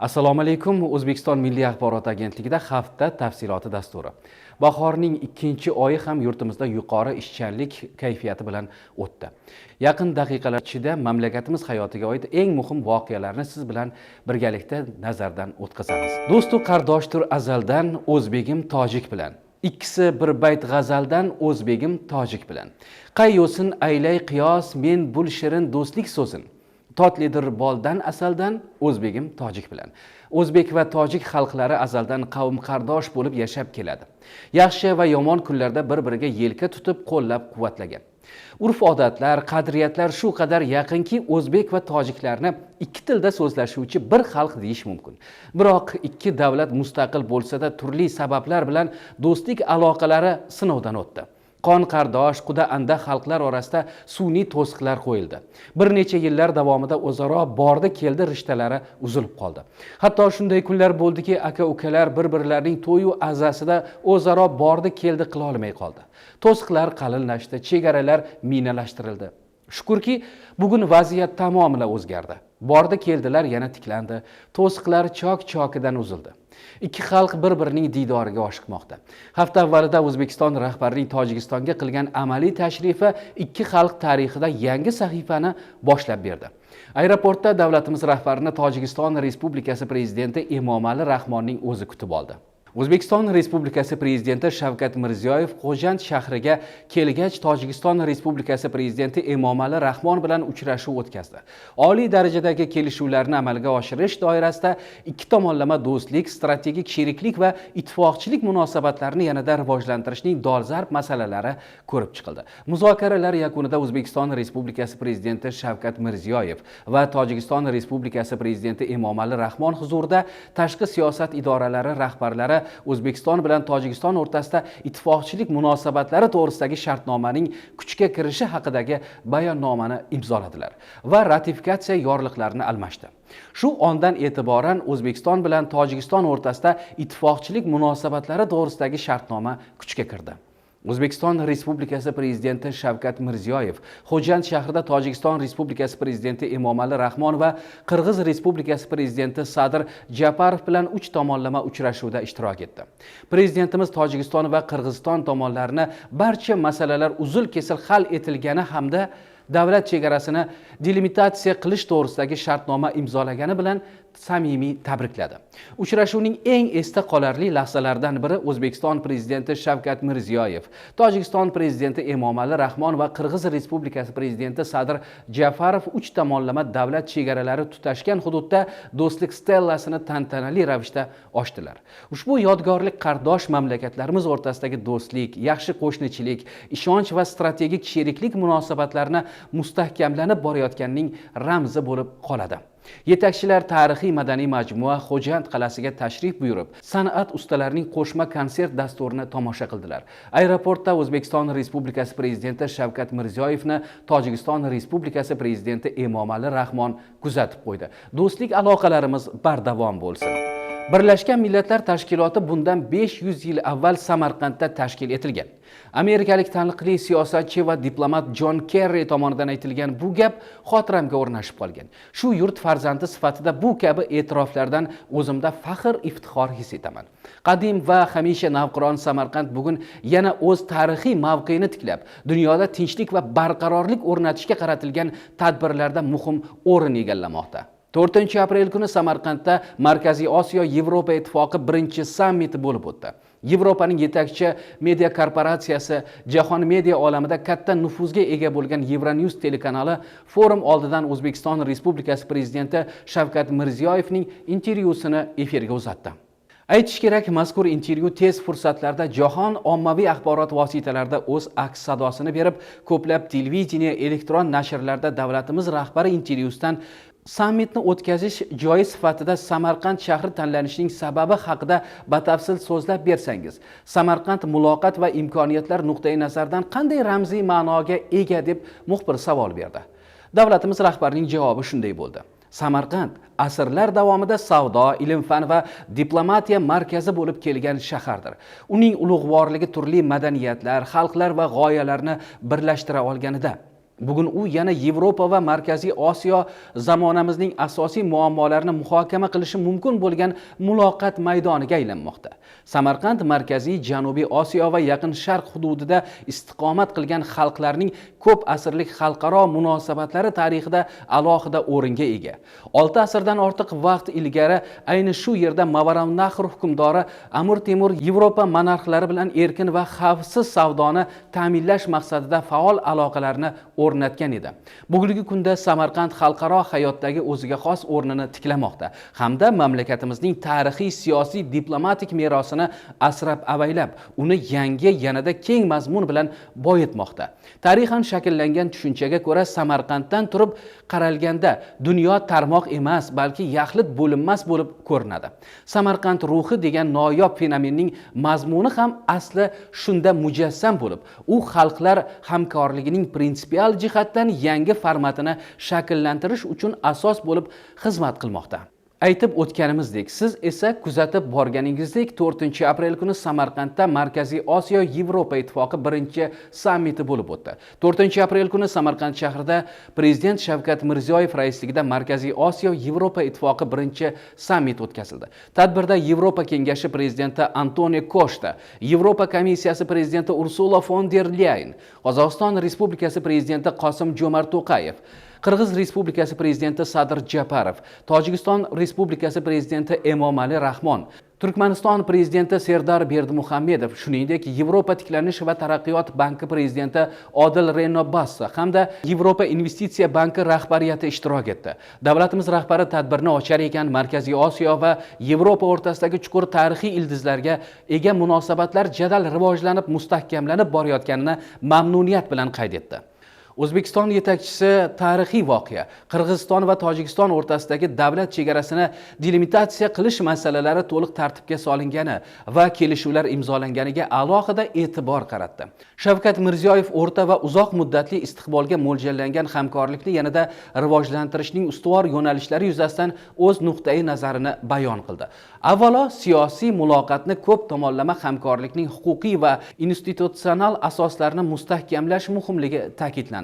Assalomu alaykum. O'zbekiston Milliy axborot agentligida "Hafta tafsiloti" dasturi. Bahorning ikkinchi oyi ham yurtimizda yuqori ishchanlik kayfiyati bilan o'tdi. Yaqin daqiqalar ichida mamlakatimiz hayotiga oid eng muhim voqealarni siz bilan birgalikda nazardan o'tkazamiz. Do'stu qardoshdir azaldan o'zbegim tojik bilan, ikkisi bir bayt g'azaldan o'zbegim tojik bilan. Qay yo'sin aylay qiyos men bul shirin do'stlik so'zin, totlidir boldan, asaldan o'zbegim tojik bilan. O'zbek va tojik xalqlari azaldan qavm qardosh bo'lib yashab keladi. Yaxshi va yomon kunlarda bir biriga yelka tutib, qo'llab quvvatlagan. Urf odatlar, qadriyatlar shu qadar yaqinki, o'zbek va tojiklarni ikki tilda so'zlashuvchi bir xalq deyish mumkin. Biroq ikki davlat mustaqil bo'lsa-da, turli sabablar bilan do'stlik aloqalari sinovdan o'tdi. Qon qardosh, quda anda xalqlar orasida sun'iy to'siqlar qo'yildi. Bir necha yillar davomida o'zaro bordi keldi rishtalari uzilib qoldi. Hatto shunday kunlar bo'ldiki, aka ukalar bir birlarining to'yu azasida o'zaro bordi keldi qila olmay qoldi. To'siqlar qalinlashdi, chegaralar minalashtirildi. Shukurki, bugun vaziyat tamomila o'zgardi. Bordi keldilar yana tiklandi, to'siqlar chok chokidan uzildi. Ikki xalq bir birining diydoriga oshiqmoqda. Hafta avvalida O'zbekiston rahbarining Tojikistonga qilgan amaliy tashrifi ikki xalq tarixida yangi sahifani boshlab berdi. Aeroportda davlatimiz rahbarini Tojikiston Respublikasi prezidenti Emomali Rahmonning o'zi kutib oldi. O'zbekiston Respublikasi prezidenti Shavkat Mirziyoyev Xo'jand shahriga kelgach, Tojikiston Respublikasi prezidenti Emomali Rahmon bilan uchrashuv o'tkazdi. Oliy darajadagi kelishuvlarni amalga oshirish doirasida ikki tomonlama do'stlik, strategik sheriklik va ittifoqchilik munosabatlarini yanada rivojlantirishning dolzarb masalalari ko'rib chiqildi. Muzokaralar yakunida O'zbekiston Respublikasi prezidenti Shavkat Mirziyoyev va Tojikiston Respublikasi prezidenti Emomali Rahmon huzurida tashqi siyosat idoralari rahbarlari O'zbekiston bilan Tojikiston o'rtasida ittifoqchilik munosabatlari to'g'risidagi shartnomaning kuchga kirishi haqidagi bayonnomani imzoladilar va ratifikatsiya yorliqlarini almashdi. Shu ondan e'tiboran O'zbekiston bilan Tojikiston o'rtasida ittifoqchilik munosabatlari to'g'risidagi shartnoma kuchga kirdi. O'zbekiston Respublikasi prezidenti Shavkat Mirziyoyev Xo'jand shahrida Tojikiston Respublikasi prezidenti Emomali Rahmon va Qirg'iz Respublikasi prezidenti Sadir Japarov bilan uch tomonlama uchrashuvda ishtirok etdi. Prezidentimiz Tojikiston va Qirg'iziston tomonlarini barcha masalalar uzil kesil hal etilgani hamda davlat chegarasini delimitatsiya qilish to'g'risidagi shartnoma imzolagani bilan samimiy tabrikladi. Uchrashuvning eng esda qolarli lahzalaridan biri O'zbekiston prezidenti Shavkat Mirziyoyev, Tojikiston prezidenti Emomali Rahmon va Qirg'iz Respublikasi prezidenti Sadir Japarov uch tomonlama davlat chegaralari tutashgan hududda do'stlik stellasini tantanali ravishda ochdilar. Ushbu yodgorlik qardosh mamlakatlarimiz o'rtasidagi do'stlik, yaxshi qo'shnichilik, ishonch va strategik sheriklik munosabatlarini mustahkamlanib borayotganining ramzi bo'lib qoladi. Yetakchilar tarixiy madaniy majmua, Xo'jand qal'asiga tashrif buyurib, san'at ustalarining qo'shma konsert dasturini tomosha qildilar. Aeroportda O'zbekiston Respublikasi prezidenti Shavkat Mirziyoyevni Tojikiston Respublikasi prezidenti Emomali Rahmon kuzatib qo'ydi. Do'stlik aloqalarimiz bardavom bo'lsin. Birlashgan Millatlar Tashkiloti bundan 500 yil avval Samarqandda tashkil etilgan. Amerikalik taniqli siyosatchi va diplomat Jon Kerri tomonidan aytilgan bu gap xotiramga o'rnashib qolgan. Shu yurt farzandi sifatida bu kabi e'tiroflardan o'zimda faxr, iftixor his etaman. Qadim va hamisha navqiron Samarqand bugun yana o'z tarixiy mavqeini tiklab, dunyoda tinchlik va barqarorlik o'rnatishga qaratilgan tadbirlarda muhim o'rin egallamoqda. 4 aprel kuni Samarqandda Markaziy Osiyo Yevropa Ittifoqi birinchi sammiti bo'lib o'tdi. Yevropaning yetakchi media korporatsiyasi, jahon media olamida katta nufuzga ega bo'lgan Euronews telekanali forum oldidan O'zbekiston Respublikasi prezidenti Shavkat Mirziyoyevning intervyusini efirga uzatdi. Aytish kerak, mazkur intervyu tez fursatlarda jahon ommaviy axborot vositalarida o'z aks sadosini berib, ko'plab televideniye, elektron nashrlarda davlatimiz rahbari intervyusidan sammitni o'tkazish joyi sifatida Samarqand shahri tanlanishining sababi haqida batafsil so'zlab bersangiz, Samarqand muloqot va imkoniyatlar nuqtai nazaridan qanday ramziy ma'noga ega, deb muxbir savol berdi. Davlatimiz rahbarining javobi shunday bo'ldi: Samarqand asrlar davomida savdo, ilm fan va diplomatiya markazi bo'lib kelgan shahardir. Uning ulug'vorligi turli madaniyatlar, xalqlar va g'oyalarni birlashtira olganida. Bugun u yana Yevropa va Markaziy Osiyo zamonamizning asosiy muammolarini muhokama qilishi mumkin bo'lgan muloqot maydoniga aylanmoqda. Samarqand Markaziy, Janubiy Osiyo va Yaqin Sharq hududida istiqomat qilgan xalqlarning ko'p asrlik xalqaro munosabatlari tarixida alohida o'ringa ega. 6 asrdan ortiq vaqt ilgari ayni shu yerda Mavarannahr hukmdori Amir Temur Yevropa monarxlari bilan erkin va xavfsiz savdoni ta'minlash maqsadida faol aloqalarni o'rnatgan edi. Bugungi kunda Samarqand xalqaro hayotdagi o'ziga xos o'rnini tiklamoqda hamda mamlakatimizning tarixiy, siyosiy, diplomatik merosini asrab avaylab, uni yangi, yanada keng mazmun bilan boyitmoqda. Tarixan shakllangan tushunchaga ko'ra, Samarqanddan turib qaralganda dunyo tarmoq emas, balki yaxlit bo'linmas bo'lib ko'rinadi. Samarqand ruhi degan noyob fenomenning mazmuni ham asli shunda mujassam bo'lib, u xalqlar hamkorligining prinsipial jihatdan yangi formatini shakllantirish uchun asos bo'lib xizmat qilmoqda. Aytib o'tganimizdek, siz esa kuzatib borganingizdek, 4 aprel kuni Samarqandda Markaziy Osiyo Yevropa Ittifoqi birinchi sammiti bo'lib o'tdi. 4 aprel kuni Samarqand shahrida Prezident Shavkat Mirziyoyev raisligida Markaziy Osiyo Yevropa Ittifoqi birinchi sammiti o'tkazildi. Tadbirda Yevropa Kengashi prezidenti Antonio Koshta, Yevropa Komissiyasi prezidenti Ursula fon der Lyayen, Qozog'iston Respublikasi prezidenti Qosim Jo'mart To'qayev, Qirg'iz Respublikasi prezidenti Sadir Japarov, Tojikiston Respublikasi prezidenti Emomali Rahmon, Turkmaniston prezidenti Serdar Berdimuhamedov, shuningdek, Yevropa tiklanish va taraqqiyot banki prezidenti Odil Reno Basso hamda Yevropa investitsiya banki rahbariyati ishtirok etdi. Davlatimiz rahbari tadbirni ochar ekan, Markaziy Osiyo va Yevropa o'rtasidagi chuqur tarixiy ildizlarga ega munosabatlar jadal rivojlanib, mustahkamlanib borayotganini mamnuniyat bilan qayd etdi. O'zbekiston yetakchisi tarixiy voqea, Qirg'iziston va Tojikiston o'rtasidagi davlat chegarasini delimitatsiya qilish masalalari to'liq tartibga solingani va kelishuvlar imzolanganiga alohida e'tibor qaratdi. Shavkat Mirziyoyev o'rta va uzoq muddatli istiqbolga mo'ljallangan hamkorlikni yanada rivojlantirishning ustuvor yo'nalishlari yuzasidan o'z nuqtai nazarini bayon qildi. Avvalo, siyosiy muloqotni, ko'p tomonlama hamkorlikning huquqiy va institutsional asoslarini mustahkamlash muhimligi ta'kidlandi.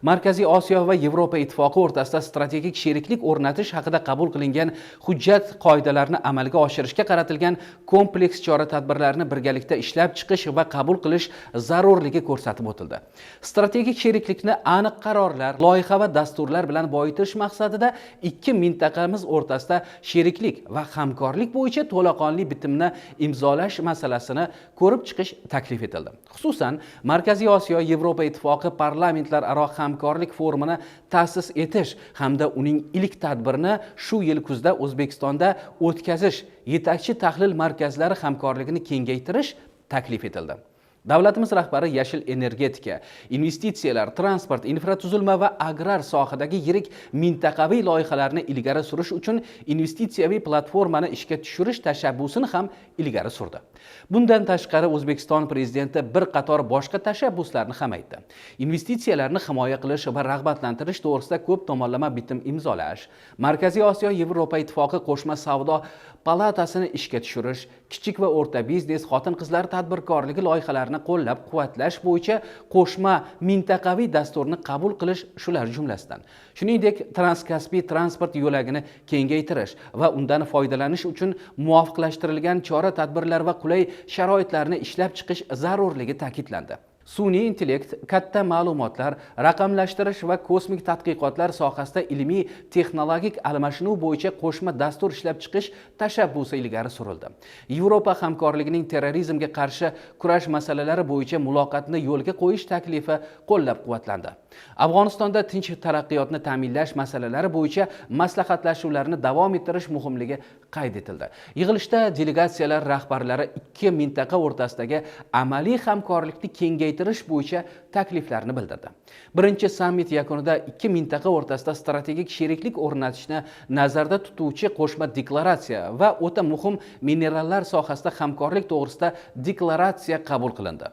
Markaziy Osiyo va Yevropa Ittifoqi o'rtasida strategik sheriklik o'rnatish haqida qabul qilingan hujjat qoidalarini amalga oshirishga qaratilgan kompleks chora-tadbirlarni birgalikda ishlab chiqish va qabul qilish zarurligi ko'rsatib o'tildi. Strategik sheriklikni aniq qarorlar, loyiha va dasturlar bilan boyitish maqsadida ikki mintaqamiz o'rtasida sheriklik va hamkorlik bo'yicha to'laqonli bitimni imzolash masalasini ko'rib chiqish taklif etildi. Xususan, Markaziy Osiyo Yevropa Ittifoqi parlamentlararo hamkorlik forumini ta'sis etish hamda uning ilk tadbirini shu yil kuzda O'zbekistonda o'tkazish, yetakchi tahlil markazlari hamkorligini kengaytirish taklif etildi. Davlatimiz rahbari yashil energetika, investitsiyalar, transport, infratuzilma va agrar sohadagi yirik mintaqaviy loyihalarni ilgari surish uchun investitsiyaviy platformani ishga tushirish tashabbusini ham ilgari surdi. Bundan tashqari, O'zbekiston prezidenti bir qator boshqa tashabbuslarni ham aytdi. Investitsiyalarni himoya qilish va rag'batlantirish to'g'risida ko'p tomonlama bitim imzolash, Markaziy Osiyo Yevropa Ittifoqi qo'shma savdo palatasini ishga tushirish, kichik va o'rta biznes, xotin-qizlar tadbirkorligi loyihalarini qo'llab-quvvatlash bo'yicha qo'shma mintaqaviy dasturni qabul qilish shular jumlasidan. Shuningdek, Transkaspiy transport yo'lagini kengaytirish va undan foydalanish uchun muvofiqlashtirilgan chora-tadbirlar va qulay sharoitlarni ishlab chiqish zarurligi ta'kidlandi. Sun'iy intellekt, katta ma'lumotlar, raqamlashtirish va kosmik tadqiqotlar sohasida ilmiy texnologik almashinuv bo'yicha qo'shma dastur ishlab chiqish tashabbusi ilgari surildi. Yevropa hamkorligining terrorizmga qarshi kurash masalalari bo'yicha muloqotni yo'lga qo'yish taklifi qo'llab-quvvatlandi. Afg'onistonda tinch taraqqiyotni ta'minlash masalalari bo'yicha maslahatlashuvlarni davom ettirish muhimligi qayd etildi. Yig'ilishda delegatsiyalar rahbarlari ikki mintaqa o'rtasidagi amaliy hamkorlikni kengaytirish bo'yicha takliflarni bildirdi. Birinchi sammit yakunida ikki mintaqa o'rtasida strategik sheriklik o'rnatishni nazarda tutuvchi qo'shma deklaratsiya va o'ta muhim minerallar sohasida hamkorlik to'g'risida deklaratsiya qabul qilindi.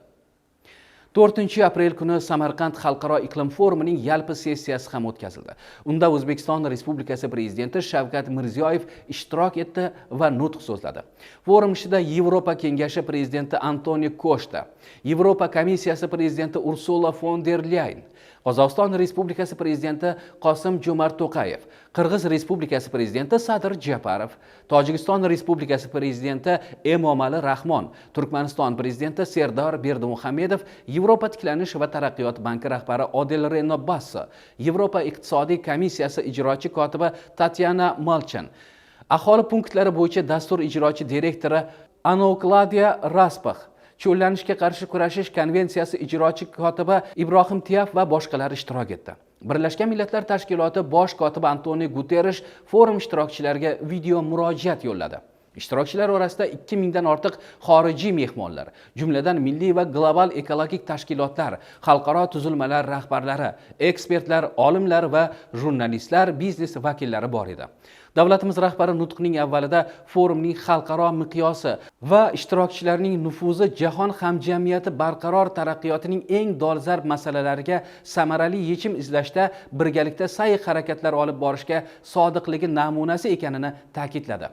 4 aprel kuni Samarqand xalqaro iqlim forumining yalpi sessiyasi ham o'tkazildi. Unda O'zbekiston Respublikasi prezidenti Shavkat Mirziyoyev ishtirok etdi va nutq so'zladi. Forum ishida Yevropa Kengashi prezidenti Antonio Koshta, Yevropa Komissiyasi prezidenti Ursula fon der Lyayen, Qozog'iston Respublikasi prezidenti Qosim Jo'mart To'qayev, Qirg'iz Respublikasi prezidenti Sadir Japarov, Tojikiston Respublikasi prezidenti Emomali Rahmon, Turkmaniston prezidenti Serdor Berdimuhamedov, Yevropa tiklanish va taraqqiyot banki rahbari Odil Reno Basso, Yevropa iqtisodiy komissiyasi ijrochi kotibi Tatyana Malchan, aholi punktlari bo'yicha dastur ijrochi direktori Anokladiya Raspax, cho'llanishga qarshi kurashish konvensiyasi ijrochi kotibi Ibrohim Tiyaf va boshqalar ishtirok etdi. Birlashgan Millatlar Tashkiloti bosh kotibi Antonio Guterrish forum ishtirokchilariga video murojaat yo'lladi. Ishtirokchilar orasida 2000 dan ortiq xorijiy mehmonlar, jumladan milliy va global ekologik tashkilotlar, xalqaro tuzilmalar rahbarlari, ekspertlar, olimlar va jurnalistlar, biznes vakillari bor edi. Davlatimiz rahbari nutqining avvalida forumning xalqaro miqyosi va ishtirokchilarning nufuzi jahon hamjamiyati barqaror taraqqiyotining eng dolzarb masalalariga samarali yechim izlashda birgalikda sa'y harakatlar olib borishga sodiqligi namunasi ekanini ta'kidladi.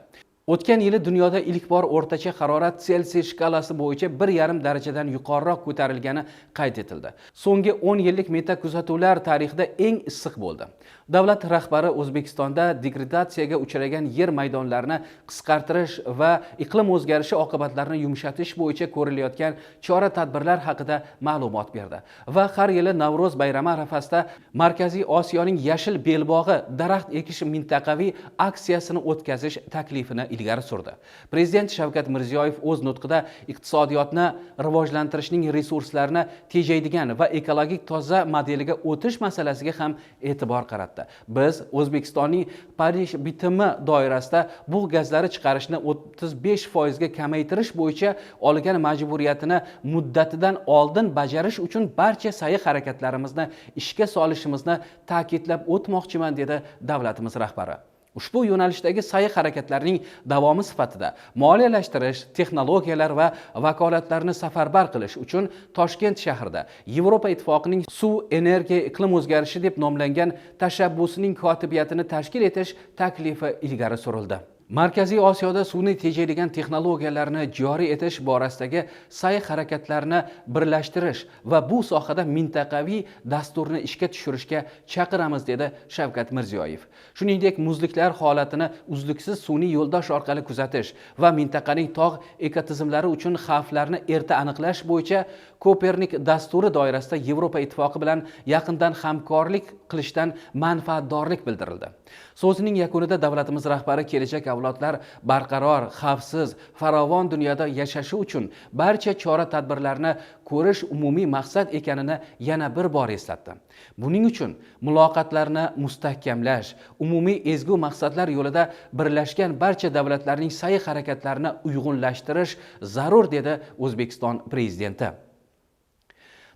O'tgan yili dunyoda ilk bor o'rtacha harorat Selsiy shkalasi bo'yicha 1,5 darajadan yuqoriroq ko'tarilgani qayd etildi. So'nggi 10 yillik metakuzatuvlar tarixida eng issiq bo'ldi. Davlat rahbari O'zbekistonda degradatsiyaga uchragan yer maydonlarini qisqartirish va iqlim o'zgarishi oqibatlarini yumshatish bo'yicha ko'rilayotgan chora-tadbirlar haqida ma'lumot berdi va har yili Navro'z bayrami arafasida Markaziy Osiyoning yashil belbog'i daraxt ekish mintaqaviy aksiyasini o'tkazish taklifini ilgari surdi. Prezident Shavkat Mirziyoyev o'z nutqida iqtisodiyotni rivojlantirishning resurslarni tejaydigan va ekologik toza modeliga o'tish masalasiga ham e'tibor qaratdi. Biz O'zbekistonning Parij bitimi doirasida bug' gazlari chiqarishni 35% ga kamaytirish bo'yicha olgan majburiyatini muddatidan oldin bajarish uchun barcha sa'y harakatlarimizni ishga solishimizni ta'kidlab o'tmoqchiman, dedi davlatimiz rahbari. Ushbu yo'nalishdagi sa'y harakatlarning davomi sifatida moliyalashtirish, texnologiyalar va vakolatlarni safarbar qilish uchun Toshkent shahrida Yevropa Ittifoqining suv, energiya, iqlim o'zgarishi deb nomlangan tashabbusining kotibiyatini tashkil etish taklifi ilgari surildi. Markaziy Osiyoda suvni tejaydigan texnologiyalarni joriy etish borasidagi sa'y harakatlarni birlashtirish va bu sohada mintaqaviy dasturni ishga tushirishga chaqiramiz, dedi Shavkat Mirziyoyev. Shuningdek, muzliklar holatini uzluksiz sun'iy yo'ldosh orqali kuzatish va mintaqaning tog' ekotizimlari uchun xavflarni erta aniqlash bo'yicha Kopernik dasturi doirasida Yevropa Ittifoqi bilan yaqindan hamkorlik qilishdan manfaatdorlik bildirildi. So'zining yakunida davlatimiz rahbari kelajak avlodlar barqaror, xavfsiz, farovon dunyoda yashashi uchun barcha chora-tadbirlarni ko'rish umumiy maqsad ekanini yana bir bor eslatdi. Buning uchun muloqotlarni mustahkamlash, umumiy ezgu maqsadlar yo'lida birlashgan barcha davlatlarning sa'y harakatlarini uyg'unlashtirish zarur, dedi O'zbekiston prezidenti.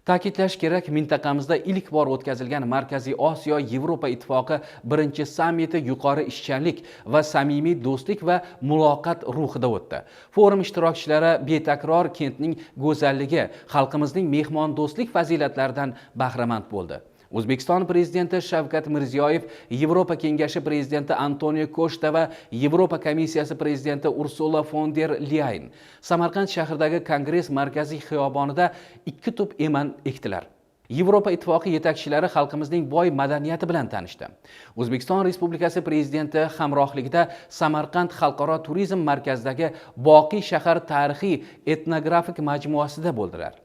Ta'kidlash kerak, mintaqamizda ilk bor o'tkazilgan Markaziy Osiyo Yevropa Ittifoqi birinchi sammiti yuqori ishchanlik va samimiy do'stlik va muloqot ruhida o'tdi. Forum ishtirokchilari betakror kentning go'zalligi, xalqimizning mehmondo'stlik fazilatlaridan bahramand bo'ldi. O'zbekiston prezidenti Shavkat Mirziyoyev Yevropa Kengashi prezidenti Antonio Koshta va Yevropa komissiyasi prezidenti Ursula fon der Lyayen Samarqand shahridagi Kongress markaziy xiyobonida 2 tup eman ekdilar. Yevropa Ittifoqi yetakchilari xalqimizning boy madaniyati bilan tanishdi. O'zbekiston Respublikasi prezidenti hamrohligida Samarqand xalqaro turizm markazidagi Boqiy shahar tarixiy etnografik majmuasida bo'ldilar.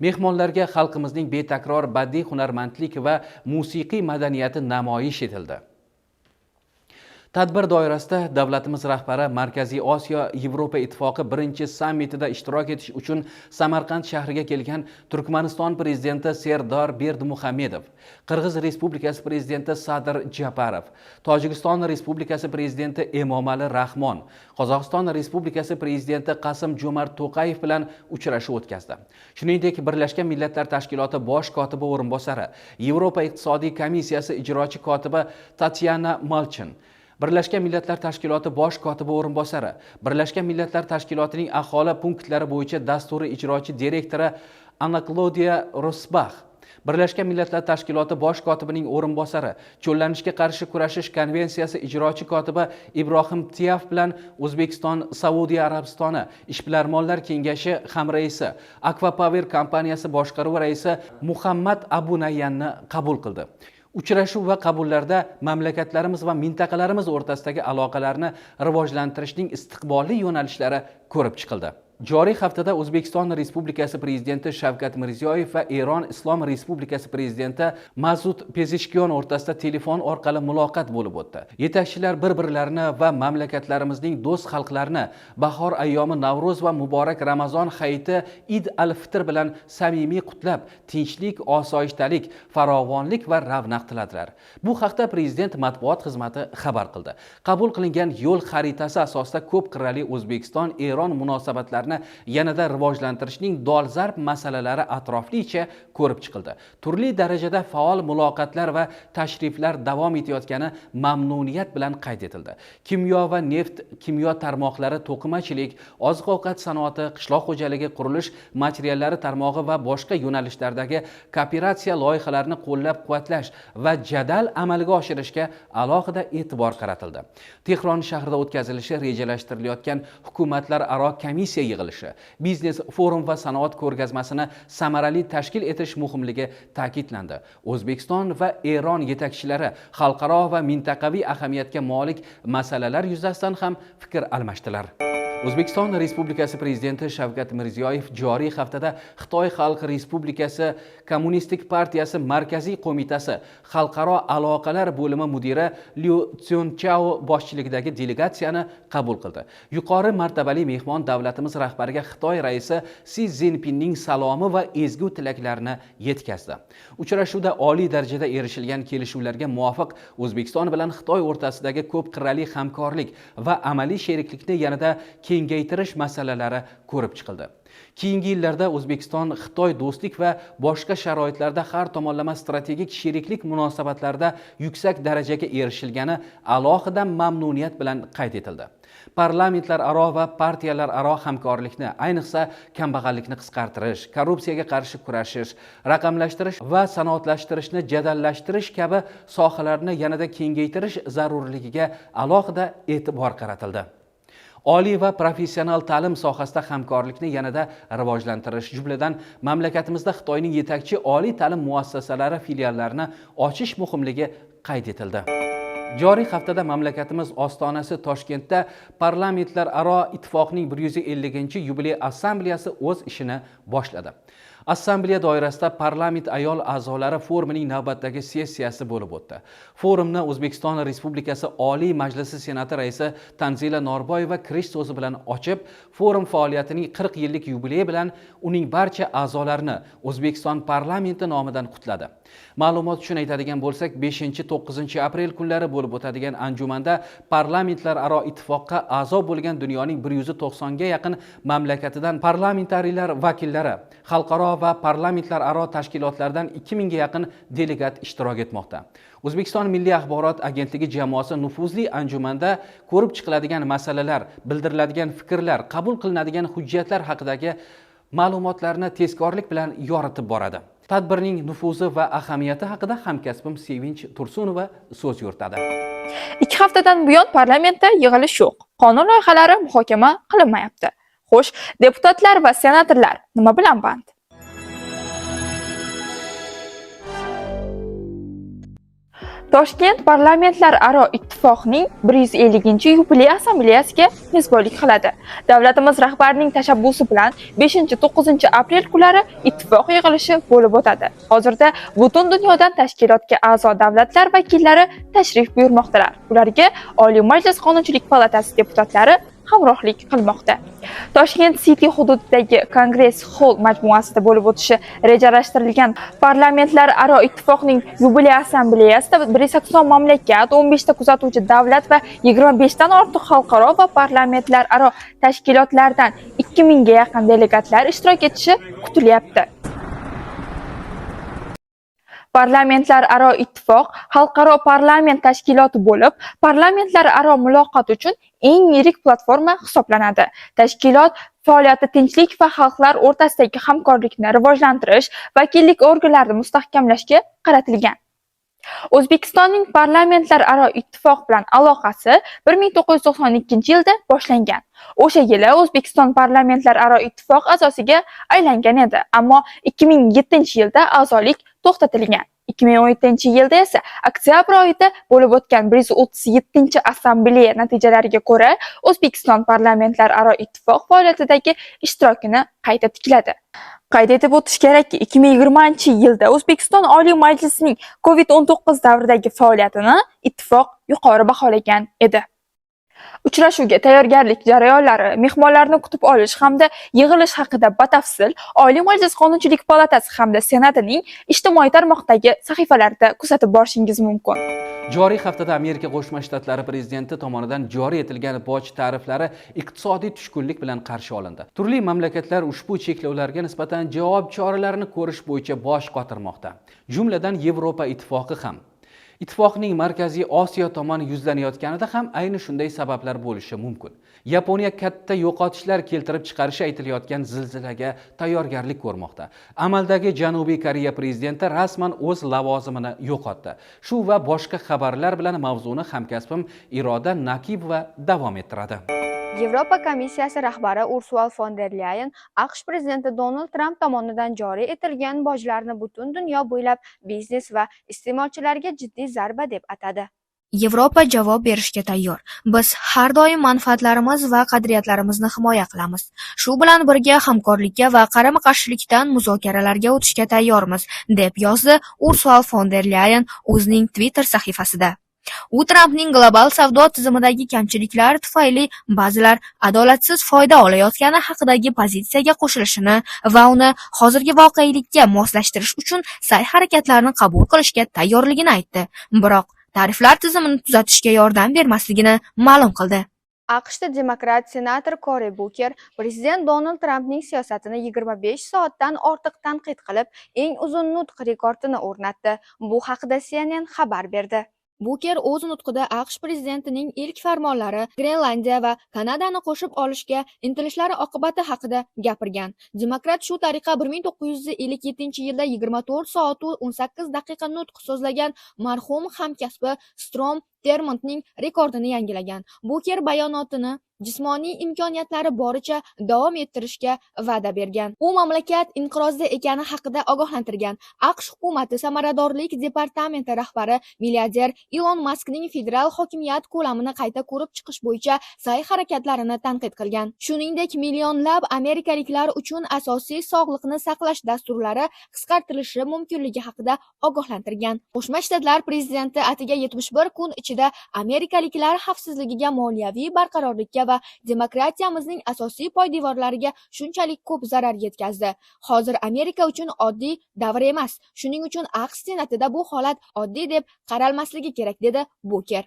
Mehmonlarga xalqimizning betakror badiiy hunarmandlik va musiqiy madaniyati namoyish etildi. Tadbir doirasida davlatimiz rahbari Markaziy Osiyo Yevropa Ittifoqi birinchi sammitida ishtirok etish uchun Samarqand shahriga kelgan Turkmaniston prezidenti Serdor Berdimuhamedov, Qirg'iz Respublikasi prezidenti Sadir Japarov, Tojikiston Respublikasi prezidenti Emomali Rahmon, Qozog'iston Respublikasi prezidenti Qasim Jo'mart To'qayev bilan uchrashuv o'tkazdi. Shuningdek, Birlashgan Millatlar Tashkiloti bosh kotibi o'rinbosari, Yevropa iqtisodiy komissiyasi ijrochi kotibi Tatyana Malchin, Birlashgan Millatlar Tashkiloti bosh kotibi o'rinbosari, Birlashgan Millatlar Tashkilotining aholi punktlari bo'yicha dasturi ijrochi direktori Ana Klodiya Rosbax, Birlashgan Millatlar Tashkiloti bosh kotibining o'rinbosari, cho'llanishga qarshi kurashish konvensiyasi ijrochi kotibi Ibrohim Tiaf bilan O'zbekiston Saudiya Arabistoni Ishbilarmonlar kengashi hamraisi, Aquapower kompaniyasi boshqaruvi raisi Muhammad Abu Nayyanni qabul qildi. Uchrashuv va qabullarda mamlakatlarimiz va mintaqalarimiz o'rtasidagi aloqalarni rivojlantirishning istiqbolli yo'nalishlari ko'rib chiqildi. Joriy haftada O'zbekiston Respublikasi Prezidenti Shavkat Mirziyoyev va Eron Islom Respublikasi Prezidenti Masud Pezeshkiyon o'rtasida telefon orqali muloqot bo'lib o'tdi. Yetakchilar bir-birlarini va mamlakatlarimizning do'st xalqlarini bahor ayyomi Navro'z va muborak Ramazon hayiti Id al-Fitr bilan samimiy qutlab, tinchlik, osoyishtalik, farovonlik va ravnaq tiladilar. Bu haqda Prezident matbuot xizmati xabar qildi. Qabul qilingan yo'l xaritasi asosida ko'p qirrali O'zbekiston-Eron munosabatlarini yanada rivojlantirishning dolzarb masalalari atroflicha ko'rib chiqildi. Turli darajada faol muloqotlar va tashriflar davom etayotgani mamnuniyat bilan qayd etildi. Kimyo va neft kimyo tarmoqlari, to'qimachilik, oziq-ovqat sanoati, qishloq xo'jaligi, qurilish materiallari tarmog'i va boshqa yo'nalishlardagi kooperatsiya loyihalarini qo'llab-quvvatlash va jadal amalga oshirishga alohida e'tibor qaratildi. Tehron shahrida o'tkazilishi rejalashtirilayotgan hukumatlararo komissiya yig'ilishi, biznes forum va sanoat ko'rgazmasini samarali tashkil etish muhimligi ta'kidlandi. O'zbekiston va Eron yetakchilari xalqaro va mintaqaviy ahamiyatga molik masalalar yuzasidan ham fikr almashdilar. O'zbekiston Respublikasi Prezidenti Shavkat Mirziyoyev joriy haftada Xitoy Xalq Respublikasi Kommunistik partiyasi Markaziy qo'mitasi Xalqaro aloqalar bo'limi mudiri Liu Tsunchao boshchiligidagi delegatsiyani qabul qildi. Yuqori martabali mehmon davlatimiz rahbariga Xitoy raisi Si Szinpinning salomi va ezgu tilaklarini yetkazdi. Uchrashuvda oliy darajada erishilgan kelishuvlarga muvofiq O'zbekiston bilan Xitoy o'rtasidagi ko'p qirrali hamkorlik va amaliy sheriklikni yanada kengaytirish masalalari ko'rib chiqildi. Keyingi yillarda O'zbekiston Xitoy do'stlik va boshqa sharoitlarda har tomonlama strategik sheriklik munosabatlarida yuksak darajaga erishilgani alohida mamnuniyat bilan qayd etildi. Parlamentlararo va partiyalararo hamkorlikni, ayniqsa kambag'allikni qisqartirish, korrupsiyaga qarshi kurashish, raqamlashtirish va sanoatlashtirishni jadallashtirish kabi sohalarni yanada kengaytirish zarurligiga alohida e'tibor qaratildi. Oliy va professional ta'lim sohasida hamkorlikni yanada rivojlantirish, jumladan mamlakatimizda Xitoyning yetakchi oliy ta'lim muassasalari filiallarini ochish muhimligi qayd etildi. Joriy haftada mamlakatimiz ostonasi Toshkentda Parlamentlararo ittifoqning 150-yubiley assambleyasi o'z ishini boshladi. Assambleya doirasida parlament ayol a'zolari forumining navbatdagi sessiyasi bo'lib o'tdi. Forumni O'zbekiston Respublikasi Oliy Majlisi Senati raisi Tanzila Norboyeva kirish so'zi bilan ochib, forum faoliyatining 40 yillik yubileyi bilan uning barcha a'zolarini O'zbekiston parlamenti nomidan qutladi. Ma'lumot uchun aytadigan bo'lsak, 5-9 aprel kunlari bo'lib o'tadigan anjumanda Parlamentlararo ittifoqqa a'zo bo'lgan dunyoning 190 ga yaqin mamlakatidan parlamentariylar vakillari, xalqaro va parlamentlararo tashkilotlardan 2000 ga yaqin delegat ishtirok etmoqda. O'zbekiston Milliy axborot agentligi jamoasi nufuzli anjumanda ko'rib chiqiladigan masalalar, bildiriladigan fikrlar, qabul qilinadigan hujjatlar haqidagi ma'lumotlarni tezkorlik bilan yoritib boradi. Tadbirning nufuzi va ahamiyati haqida hamkasbim Sevinch Tursunova so'z yuritadi. 2 haftadan buyon parlamentda yig'ilish yo'q. Qonun loyihalari muhokama qilinmayapti. Xo'sh, deputatlar va senatorlar nima bilan band? Toshkent Parlamentlararo ittifoqning 150-yubiley assambleyasiga mezbonlik qiladi. Davlatimiz rahbarining tashabbusi bilan 5-9 aprel kunlari ittifoq yig'ilishi bo'lib o'tadi. Hozirda butun dunyodan tashkilotga a'zo davlatlar vakillari tashrif buyurmoqdalar. Ularga Oliy Majlis Qonunchilik palatasi deputatlari hamrohlik qilmoqda. Toshkent City hududidagi Kongress Hall majmuasida bo'lib o'tishi rejalashtirilgan Parlamentlararo ittifoqning yubiley assambleyasida 180 mamlakat, 15 ta kuzatuvchi davlat va 25 dan ortiq xalqaro va parlamentlararo tashkilotlardan 2000 ga yaqin delegatlar ishtirok etishi kutilyapti. Parlamentlararo ittifoq xalqaro parlament tashkiloti bo'lib, parlamentlararo muloqot uchun eng yirik platforma hisoblanadi. Tashkilot faoliyati tinchlik va xalqlar o'rtasidagi hamkorlikni rivojlantirish, vakillik organlarini mustahkamlashga qaratilgan. O'zbekistonning parlamentlararo ittifoq bilan aloqasi 1992-yilda boshlangan. O'sha yili O'zbekiston parlamentlararo ittifoq a'zosiga aylangan edi, ammo 2007-yilda a'zolik to'xtatilgan. 2017-yilda esa oktyabr oyida bo'lib o'tgan 137-assambleya natijalariga ko'ra O'zbekiston parlamentlararo ittifoq faoliyatidagi ishtirokini qayta tikladi. Qayd etib o'tish kerakki, 2020-yilda O'zbekiston Oliy Majlisining COVID-19 davridagi faoliyatini ittifoq yuqori baholagan edi. Uchrashuvga tayyorgarlik jarayonlari, mehmonlarni kutib olish hamda yig'ilish haqida batafsil Oliy Majlis Qonunchilik palatasi hamda Senatining ijtimoiy tarmoqdagi sahifalarida kuzatib borishingiz mumkin. Joriy haftada Amerika Qo'shma Shtatlari prezidenti tomonidan joriy etilgan boj tariflari iqtisodiy tushkunlik bilan qarshi olindi. Turli mamlakatlar ushbu cheklovlarga nisbatan javob choralarini ko'rish bo'yicha bosh qotirmoqda. Jumladan, Yevropa Ittifoqi ham. Ittifoqning Markaziy Osiyo tomon yuzlanayotganida ham ayni shunday sabablar bo'lishi mumkin. Yaponiya katta yo'qotishlar keltirib chiqarishi aytilayotgan zilzilaga tayyorgarlik ko'rmoqda. Amaldagi Janubiy Koreya prezidenti rasman o'z lavozimini yo'qotdi. Shu va boshqa xabarlar bilan mavzuni hamkasbim Iroda Nakibova davom ettiradi. Yevropa komissiyasi rahbari Ursula fon der Lyayen AQSh prezidenti Donald Tramp tomonidan joriy etilgan bojlarni butun dunyo bo'ylab biznes va iste'molchilarga jiddiy zarba deb atadi. Yevropa javob berishga tayyor. Biz har doim manfaatlarimiz va qadriyatlarimizni himoya qilamiz. Shu bilan birga hamkorlikka va qarama-qarshilikdan muzokaralarga o'tishga tayyormiz, deb yozdi Ursula fon der Lyayen o'zining Twitter sahifasida. U Trampning global savdo tizimidagi kamchiliklar tufayli ba'zilar adolatsiz foyda olayotgani haqidagi pozitsiyaga qo'shilishini va uni hozirgi voqelikka moslashtirish uchun sa'y-harakatlarni qabul qilishga tayyorligini aytdi. Biroq tariflar tizimini tuzatishga yordam bermasligini ma'lum qildi. AQShda demokrat senator Kori Buker prezident Donald Trampning siyosatini 25 soatdan ortiq tanqid qilib, eng uzun nutq rekordini o'rnatdi. Bu haqida CNN xabar berdi. Buker o'z nutqida AQSh prezidentining ilk farmonlari Grenlandiya va Kanadani qo'shib olishga intilishlari oqibati haqida gapirgan. Demokrat shu tariqa 1957-yilda 24 soat 18 daqiqa nutq so'zlagan marhum hamkasbi Strom Termondning rekordini yangilagan. Buker bayonotini jismoniy imkoniyatlari boricha davom ettirishga va'da bergan. U mamlakat inqirozda ekani haqida ogohlantirgan. AQSh hukumati samaradorlik departamenti rahbari milliarder Ilon Maskning federal hokimiyat ko'lamini qayta ko'rib chiqish bo'yicha sa'y-harakatlarini tanqid qilgan. Shuningdek, millionlab amerikaliklar uchun asosiy sog'liqni saqlash dasturlari qisqartirilishi mumkinligi haqida ogohlantirgan. Qo'shma Shtatlar prezidenti atiga 71 kun ichida amerikaliklar xavfsizligiga, moliyaviy barqarorlikka va demokratiyamizning asosiy poydevorlariga shunchalik ko'p zarar yetkazdi. Hozir Amerika uchun oddiy davr emas. Shuning uchun AQSh Senatida bu holat oddiy deb qaralmasligi kerak, dedi Buker.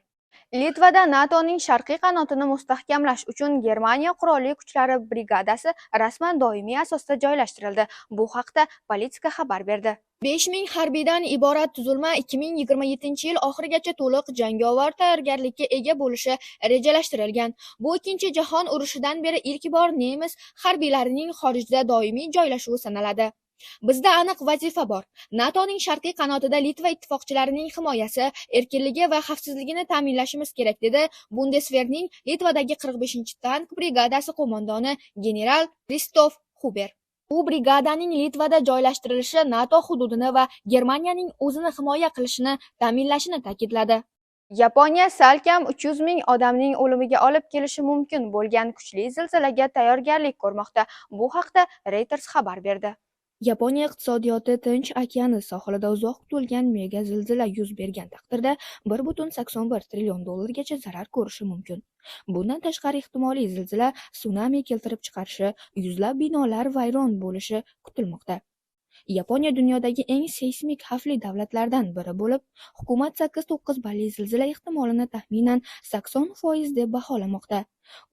Litvada NATOning sharqiy qanotini mustahkamlash uchun Germaniya qurolli kuchlari brigadasi rasman doimiy asosda joylashtirildi. Bu haqda Politika xabar berdi. 5000 harbiydan iborat tuzilma 2027-yil oxirigacha to'liq jangovar tayyorgarlikka ega bo'lishi rejalashtirilgan. Bu Ikkinchi jahon urushidan beri ilk bor nemis harbiylarining xorijda doimiy joylashuvi sanaladi. Bizda aniq vazifa bor. NATOning sharqiy qanotida Litva ittifoqchilarining himoyasi, erkinligi va xavfsizligini ta'minlashimiz kerak, dedi Bundeswehrning Litvadagi 45-tank brigadasi qo'mondoni general Kristof Huber. U brigadaning Litvada joylashtirilishi NATO hududini va Germaniyaning o'zini himoya qilishini ta'minlashini ta'kidladi. Yaponiya salkam 300 ming odamning o'limiga olib kelishi mumkin bo'lgan kuchli zilzilaga tayyorgarlik ko'rmoqda. Bu haqda Reuters xabar berdi. Yaponiya iqtisodiyoti Tinch okeani sohilida uzoq kutilgan mega zilzila yuz bergan taqdirda 1,81 trillion dollargacha zarar ko'rishi mumkin. Bundan tashqari, ehtimoliy zilzila sunami keltirib chiqarishi, yuzlab binolar vayron bo'lishi kutilmoqda. Yaponiya dunyodagi eng seysmik xavfli davlatlardan biri bo'lib, hukumat 8.9 balli zilzila ehtimolini taxminan 80% deb baholamoqda.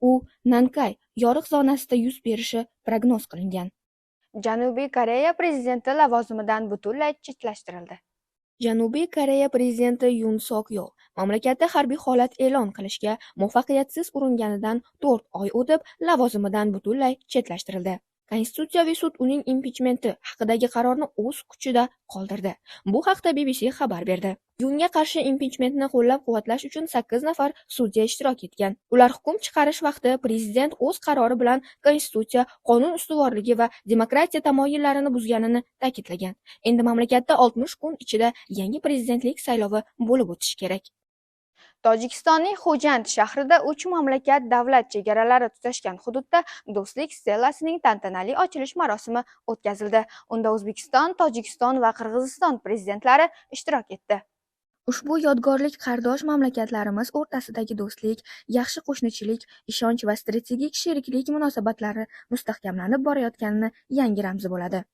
U Nankay yoriq zonasida yuz berishi prognoz qilingan. Janubiy Koreya prezidenti lavozimidan butunlay chetlashtirildi. Janubiy Koreya prezidenti Yun Sok Yol mamlakatda harbiy holat e'lon qilishga muvaffaqiyatsiz uringanidan 4 oy o'tib, lavozimidan butunlay chetlashtirildi. Konstitutsiyaviy sud uning impichmenti haqidagi qarorni o'z kuchida qoldirdi. Bu haqda BBC xabar berdi. Yunga qarshi impichmentni qo'llab-quvvatlash uchun 8 nafar sudya ishtirok etgan. Ular hukm chiqarish vaqti prezident o'z qarori bilan konstitutsiya, qonun ustuvorligi va demokratiya tamoyillarini buzganini ta'kidlagan. Endi mamlakatda 60 kun ichida yangi prezidentlik saylovi bo'lib o'tishi kerak. Tojikistonning Xo'jand shahrida 3 mamlakat davlat chegaralari tutashgan hududda do'stlik stelasining tantanali ochilish marosimi o'tkazildi. Unda O'zbekiston, Tojikiston va Qirg'iziston prezidentlari ishtirok etdi. Ushbu yodgorlik qardosh mamlakatlarimiz o'rtasidagi do'stlik, yaxshi qo'shnichilik, ishonch va strategik sheriklik munosabatlari mustahkamlanib borayotganini yangi ramzi bo'ladi.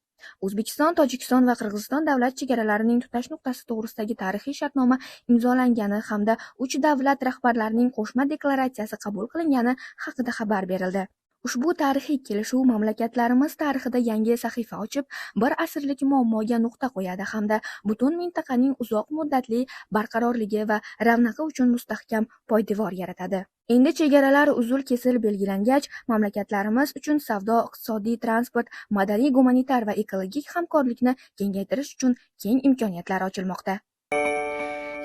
O'zbekiston, Tojikiston va Qirg'iziston davlat chegaralarining tutash nuqtasi to'g'risidagi tarixiy shartnoma imzolangani hamda 3 davlat rahbarlarining qo'shma deklaratsiyasi qabul qilingani haqida xabar berildi. Ushbu tarixiy kelishuv mamlakatlarimiz tarixida yangi sahifa ochib, bir asrlik muammoga nuqta qo'yadi hamda butun mintaqaning uzoq muddatli barqarorligi va ravnaqi uchun mustahkam poydevor yaratadi. Endi chegaralar uzil-kesil belgilangach, mamlakatlarimiz uchun savdo, iqtisodiy, transport, madaniy-gumanitar va ekologik hamkorlikni kengaytirish uchun keng imkoniyatlar ochilmoqda.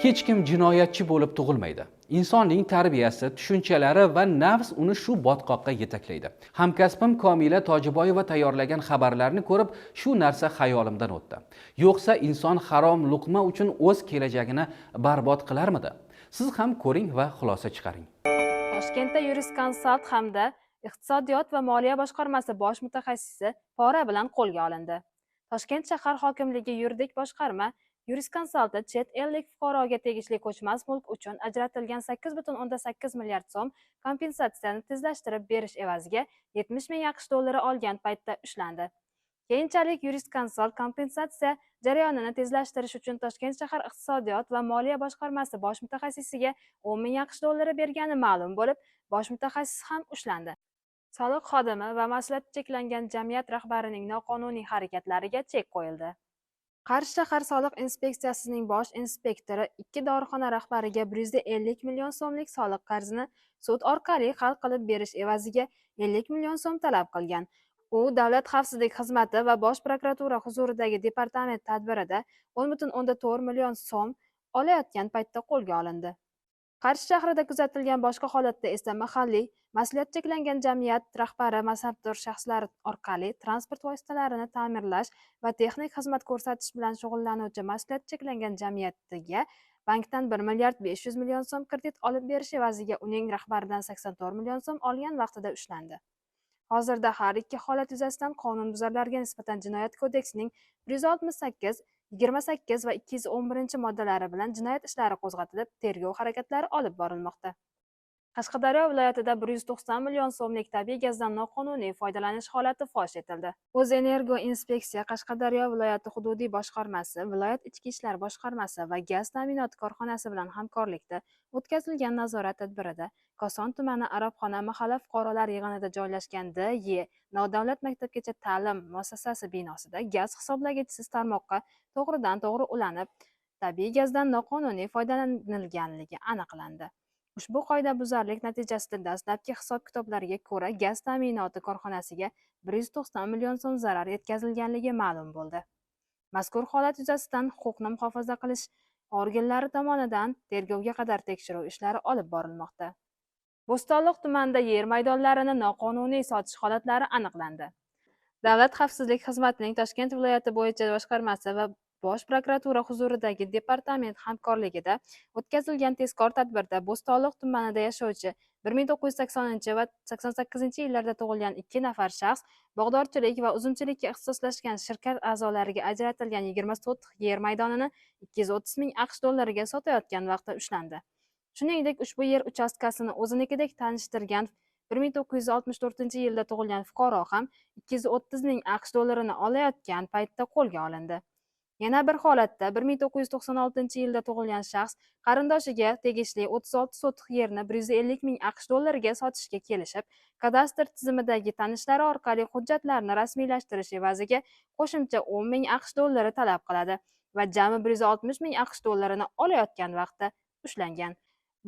Hech kim jinoyatchi bo'lib tug'ilmaydi. Insonning tarbiyasi, tushunchalari va nafs uni shu botqoqqa yetaklaydi. Hamkasbim Komila Tojiboyeva tayyorlagan xabarlarni ko'rib, shu narsa xayolimdan o'tdi. Yo'qsa inson harom luqma uchun o'z kelajagini barbod qilarmidi? Siz ham ko'ring va xulosa chiqaring. Toshkentda yuriskonsult hamda iqtisodiyot va moliya boshqarmasi bosh mutaxassisi pora bilan qo'lga olindi. Toshkent shahar hokimligi yuridik boshqarma yuriskonsulti chet ellik fuqaroga tegishli ko'chmas mulk uchun ajratilgan 8,8 milliard so'm kompensatsiyani tezlashtirib berish evaziga 70 ming AQSh dollari olgan paytda ushlandi. Keyinchalik yuriskonsult kompensatsiya jarayonini tezlashtirish uchun Toshkent shahar iqtisodiyot va moliya boshqarmasi bosh mutaxassisiga 10 ming AQSh dollari bergani ma'lum bo'lib, bosh mutaxassis ham ushlandi. Soliq xodimi va mas'uliyati cheklangan jamiyat rahbarining noqonuniy harakatlariga chek qo'yildi. Qarshi shahar soliq inspeksiyasining bosh inspektori 2 dorixona rahbariga 150 million so'mlik soliq qarzini sud orqali hal qilib berish evaziga 50 million so'm talab qilgan. U Davlat xavfsizlik xizmati va Bosh prokuratura huzuridagi departament tadbirida 10,4 million so'm olayotgan paytda qo'lga olindi. Qarshi shahrida kuzatilgan boshqa holatda esa mahalliy mas'uliyati cheklangan jamiyat rahbari mansabdor shaxslar orqali transport vositalarini ta'mirlash va texnik xizmat ko'rsatish bilan shug'ullanuvchi mas'uliyati cheklangan jamiyatiga bankdan 1 milliard 500 million so'm kredit olib berish evaziga uning rahbaridan 84 million so'm olgan vaqtida ushlandi. Hozirda har ikki holat yuzasidan qonunbuzarlarga nisbatan Jinoyat kodeksining 168, 28 va 211 moddalari bilan jinoyat ishlari qo'zg'atilib, tergov harakatlari olib borilmoqda. Qashqadaryo viloyatida 190 million so'mlik tabiiy gazdan noqonuniy foydalanish holati fosh etildi. O'zenergoinspeksiya Qashqadaryo viloyati hududiy boshqarmasi, viloyat ichki ishlar boshqarmasi va gaz ta'minoti korxonasi bilan hamkorlikda o'tkazilgan nazorat tadbirida Koson tumani Arabxona mahalla fuqarolar yig'inida joylashgan D.Y. nodavlat maktabgacha ta'lim muassasasi binosida gaz hisoblagichsiz tarmoqqa to'g'ridan-to'g'ri ulanib, tabiiy gazdan noqonuniy foydalanilganligi aniqlandi. Ushbu qoidabuzarlik natijasida dastlabki hisob-kitoblarga ko'ra gaz ta'minoti korxonasiga 190 million so'm zarar yetkazilganligi ma'lum bo'ldi. Mazkur holat yuzasidan huquqni muhofaza qilish organlari tomonidan tergovga qadar tekshiruv ishlari olib borilmoqda. Bo'stonliq tumanida yer maydonlarini noqonuniy sotish holatlari aniqlandi. Davlat xavfsizlik xizmatining Toshkent viloyati bo'yicha boshqarmasi va Bosh prokuratura huzuridagi departament hamkorligida o'tkazilgan tezkor tadbirda Bo'stonliq tumanida yashovchi 1980 va 88-yillarda tug'ilgan 2 nafar shaxs bog'dorchilik va uzumchilikka ixtisoslashgan shirkat a'zolariga ajratilgan 20 sotix yer maydonini 230 ming AQSh dollariga sotayotgan vaqtda ushlandi. Shuningdek, ushbu yer uchastkasini o'zinikidek tanishtirgan 1964-yilda tug'ilgan fuqaro ham 230 ming AQSh dollarini olayotgan paytda qo'lga olindi. Yana bir holatda 1996-yilda tug'ilgan shaxs qarindoshiga tegishli 36 sotix yerni 150 ming AQSh dollariga sotishga kelishib, kadastr tizimidagi tanishlari orqali hujjatlarni rasmiylashtirish evaziga qo'shimcha 10 ming AQSh dollari talab qiladi Va jami 160 ming AQSh dollarini olayotgan vaqtda ushlangan.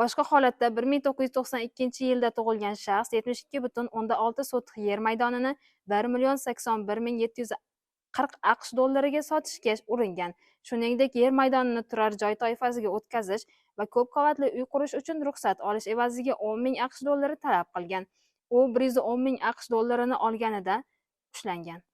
Boshqa holatda 1992 yilda tug'ilgan shaxs 72,6 sotix yer maydonini 1 081 740 AQSh dollariga sotishga uringan. Shuningdek, yer maydonini turar joy toifasiga o'tkazish va ko'p qavatli uy qurish uchun ruxsat olish evaziga 10 ming AQSh dollari talab qilgan. U 110 ming AQSh dollarini olganida ushlangan.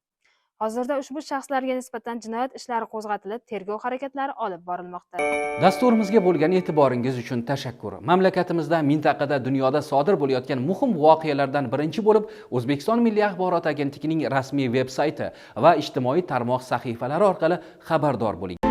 Hozirda ushbu shaxslarga nisbatan jinoyat ishlari qo'zg'atilib, tergov harakatlari olib borilmoqda. Dasturimizga bo'lgan e'tiboringiz uchun tashakkur. Mamlakatimizda, mintaqada, dunyoda sodir bo'layotgan muhim voqealardan birinchi bo'lib O'zbekiston Milliy axborot agentligining rasmiy veb sayti va ijtimoiy tarmoq sahifalari orqali xabardor bo'ling.